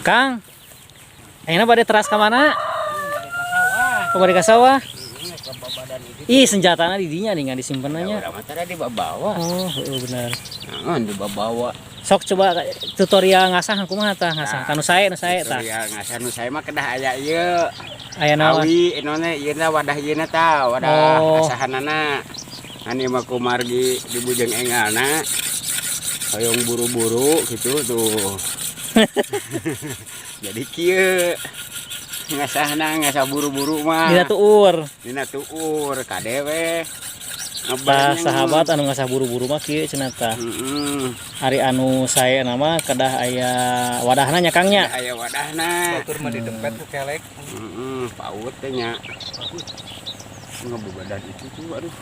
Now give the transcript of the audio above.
Kang. Ayeuna bade teras ka mana? Oh, bade ka sawah. Ih, senjatana di dinya nih, nggak disimpen nya. Urang mah tadi dibawa. Oh, heeh, bener. Heeh, dibawa. Sok coba tutorial ngasah kumaha tah ngasah. Kanu sae, nu sae tah. Tutorial ngasah nu sae mah kedah aya ieu. Aya naon? Awi anu ieu na wadah ieu na tah, wadah asahanana. Ani mah kumargi di bujeng engalna. Hoyong buru-buru gitu tuh. Jadi kieu ngasahna, ngasah buru-buru mah. Dina tuur. Dina tuur kade we. Tah, sahabat, anu ngasah buru-buru mah kieu cenah tah. Ari anu sae nama kedah aya wadahna nya, Kang, nya. Aya wadahna. Batur mah didempet ku kelek. Heeh, paut teh nya. Ngabobadan itu tuh, aduh.